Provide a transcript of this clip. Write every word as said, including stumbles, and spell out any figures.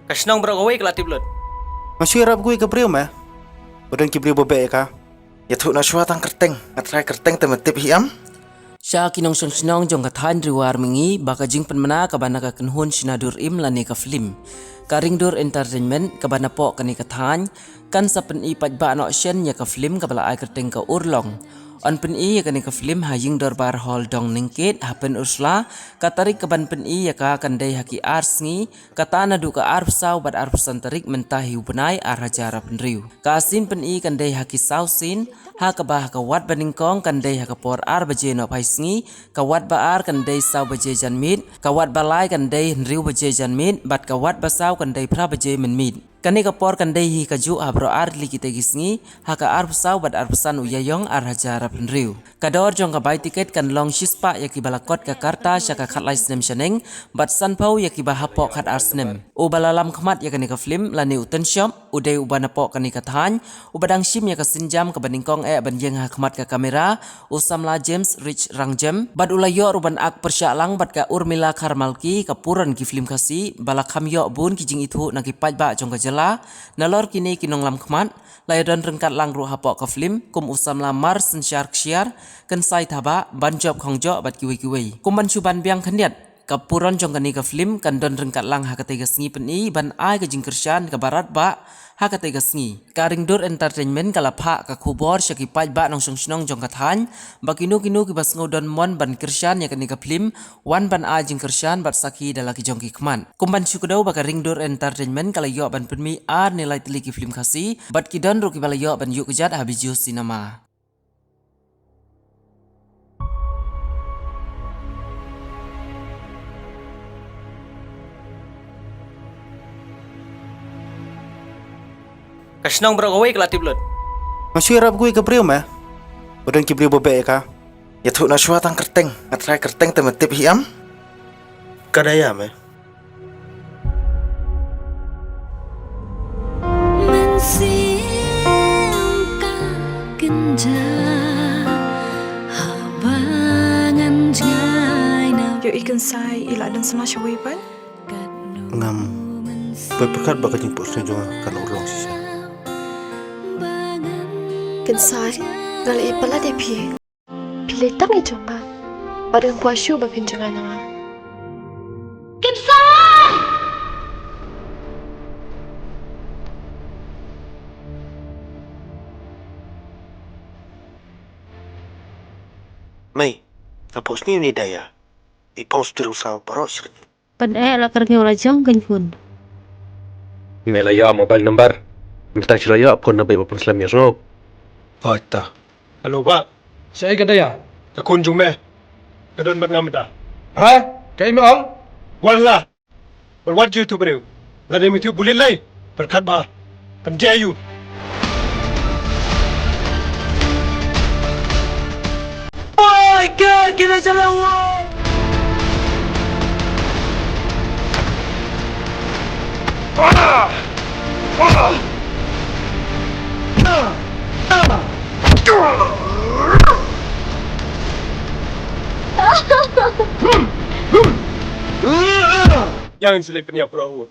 Ka shnong baroh kawei ka la tip lut. Nga shu ïarap kawei ka briew me. Ba don ki briew ba beh ïa ka. Ïathuh noh shuwa tang kyrteng. Nga trai kyrteng te me tip hi em. Sha ki nongshong shnong jong ka thaiñ Riwar Mengi ba ka jingpynmana kaba na ka kynhun shna dur im lane ka film ka Ringdur Entertainment kaba napoh kane ka thaiñ kan sa pyni paidbah noh shen ïa ka film kaba la ai kyrteng ka Urlong. Yn pyni ïa kane ka film ha Ïing Dorbar Hall Dong Ningkiet ha Pynursla. Ka tarik kaban pyni ïa ka kan dei ha ki ar sngi, kata naduh ka arphew saw bad arphew san tarik mynta hi u bnai ar hajar arphew hynriew. Ka sien pyni kan dei ha ki saw sien, ha kaba ha ka wad ba nyngkong kan dei ha ka por ar baje nohphai sngi, ka wad ba ar kan dei saw baje janmiet, ka wad ba lai kan dei hynriew baje janmiet, bad ka wad ba saw kan dei phra baje mynmiet. Kane ka por kan dei hi kajuh ha baroh ar tylli kitei ki sngi, ha ka arphew saw bad arphew san u Ïaïong ar hajar arphew hynriew. Ka dor jong ka bai tiket kan long shispah ïa kiba la kot ka karta sha ka khatlai snem shaneng, bad sanphew ïa kiba hapoh khatar snem. Uba la lam khmat ïa kane ka film lane u tynshop, u dei uba napoh kane ka thaiñ, uba dang shim ïa ka sienjam kaba nyngkong eh ban ïeng ha khmat ka kamera, u samla James Rich Rangjem, bad u la ïoh ruh ban ak pyrshah lang bad ka Urmila Kharmalki, ka puron ki film Khasi ba la kham ïoh bun ki jingithuh na ki paidbah jong ka jylla. Nalor kine ki nonglam khmat, la ïadon ryngkat lang ruh hapoh ka film kum u samla Mar Synshar Kshiar, Kynsai Thabah, Banjop Khongjoh bad kiwei kiwei. Kum ban shu ban biang khyndiat, ka puron jong kane ka film kan don ryngkat lang ha katei ka sngi pyni ban ai ka jingkyrshan kaba radbah ha katei ka sngi. Ka Ringdur Entertainment ka la phah ka khubor sha ki paidbah nongshong shnong jong ka thaiñ ba kino kino kiba sngew don mon ban kyrshan ïa kane ka film, wan ban ai jingkyrshan bad sakhi da la ki jong ki khmat. Kum ban shu kdew ba ka Ringdur Entertainment ka la ïoh ban pynmih ar ne lai tylli ki film Khasi, bad ki don ruh kiba la ïoh ban ïuh kjat ha Bijou Cinema. Ka shnong baroh kawei ka la tip lut. Nga shu ïarap kawei ka briew me. Ba don ki briew ba beh ïa ka. Ïathuh noh shuwa tang kyrteng. Nga trai kyrteng te me tip hi em. Ka Daya me. Mynsiem ka kynja haba ngan jngai na. Ïoh i Kynsai i la don sma shawei pat. Ngam poi pyrkhat ba ka jingpyrshang jong nga kan urlong shisha. Kynsai, nga la ïeit palat ïa phi. Phi leit tang ïa jong nga. Bad ngam kwah shuh ba phin jngai na nga. Kynsai! Mei, nga phohsniew ïa i Daya. I phohsniew sa baroh shi. Pyneh la kyrngiew la jong kynhun. Me la ïoh mobile number. Mynta shi la ïoh phone na bai ba pynslem ïa sngew. Oi ta. Hello ba. Shaei ka Daya? Ka khun jong me. Ka don bad nga mynta. Ha? Kaei me ong? Wan la. Bad wat ju ïathuh briew. Lada me ïathuh bulit lei. Pyrkhat ba. Kam jia ïa u. Oi, ker kine jalawa. Yang sila peniap perahu.